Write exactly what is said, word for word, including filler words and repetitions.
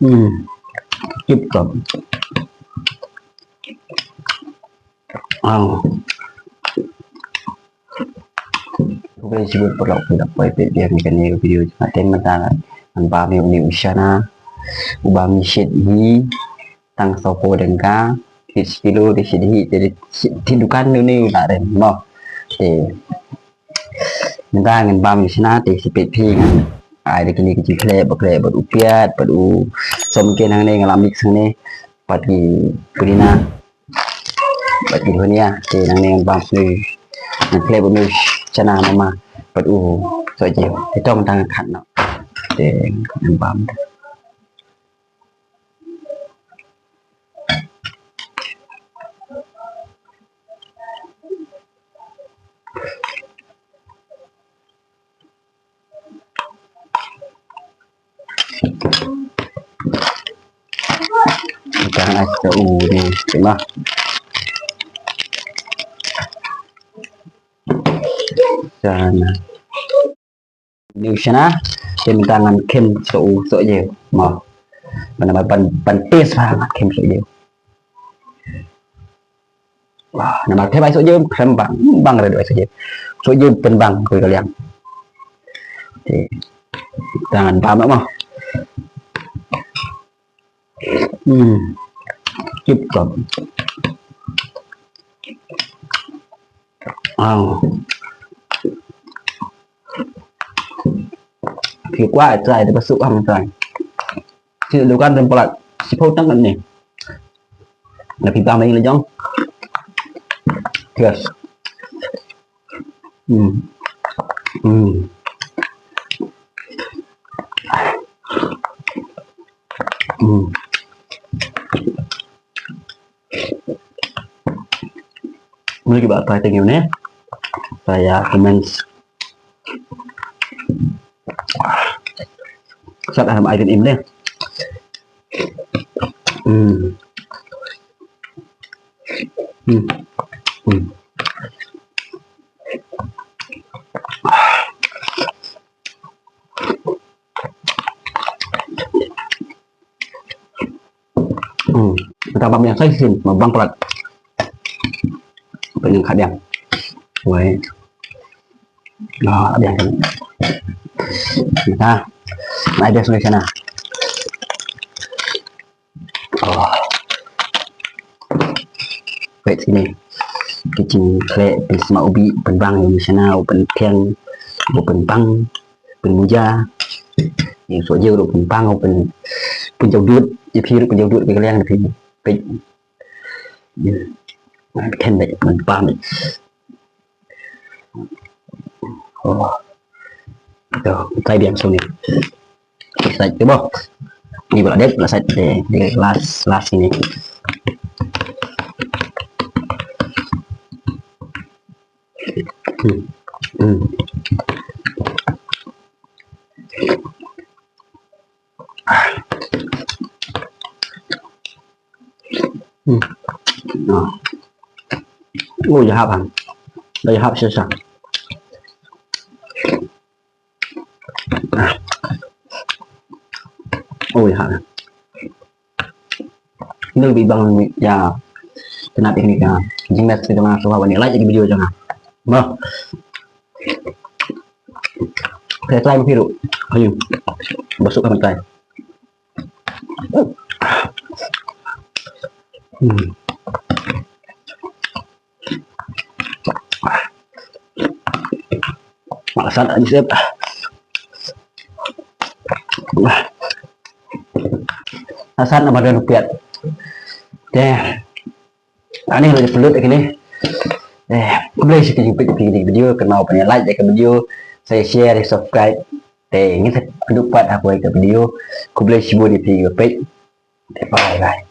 Hmm. Tip top. Wow. Khublei shibun paralok phi da poi peit ïa kane ka video jong nga. Te mynta ngan bam ïa une u shana uba ngi shit hi tang sawphew tyngka. Shit shi kilo te shit hi te shit, te dukan une u la rem mo. Te mynta ngan bam ïa u shana te sa peit phi ngan ai da kine ki jingkhleh ba khleh bad u piat bad u som, ki hangne nga la mix hangne bad ki pudina bad ki dhania. Te nangne ngan bam sngewbha ngan khleh bad u shana mama bad u sohjiw. Te to mynta ngan khat noh. Te ngan bam. Kita nak cakap, oh, ni, tengok. Sana. Ni u shana, te mynta ngan khim soh u sohjiw. Mo. Ban, ban, ban, ban test ba ngan khim sohjiw. Wah, namar te bai sohjiw khlem bang, bang re doi sohjiw. Sohjiw pynbang kawei ka liang. Te, te ngan bam mo. Hmm. Tip top. Wow. Phi kwah try te ba suk ham try. Shi dukan tem palat. Shiphew tyngka ne. Na phi bam ïa la jong. Yes. Hmm. Hmm. Hmm. Mula kiba try teng ïa une. Saya comments. Sat ah, ai kan im deh. Hmm. Hmm. Hmm. Hmm. Kita bam ïa sai sin, bam palat. Penyang khadiang. Wei. Nah, khadiang kan. Nah, ai dia sungai sana. Oh. Peit sini. Ki jingkhleh pynsma ubi, pynbang ïa u shana, u pynthiang, u pynbang, pynmuja. Ïa u sohjiw ruh pynbang, u pyn, pynjaw dud, ïa phi ruh pynjaw dud, phi ka liang phi. Peit. Ïa. Ngan khen dei, ngan bam dei. Oh. To, tai biang sini. Sait tu boh. Ni pula dek, pula sait dek, dek last, last sini. Hmm. Hmm. Hmm. Ah. Oh, ïahap han. Dah ïahap shisha. Ah. Oh, ïahap. Nang bi bang ïa. Kena teknik ïa. Jingmet shisha jong nga, sngewbha ban like ïa ki video jong nga. Mo. Phi try ma phi ruh. Ayu. Ba suk ka ban try. Hmm. Malasat aja sep. Malasat namar don u piat. Te. Ani ruh ïa pynlut ïa kine. Eh, khublei shibun ïa phi ïa kine ki video, kynmaw ban ïa like ïa ka video, sa ïa share, ïa subscribe. Te ngin sa ïakynduh pat ha kawei ka video. Khublei shibun ïa phi ïa peit. Te bye bye.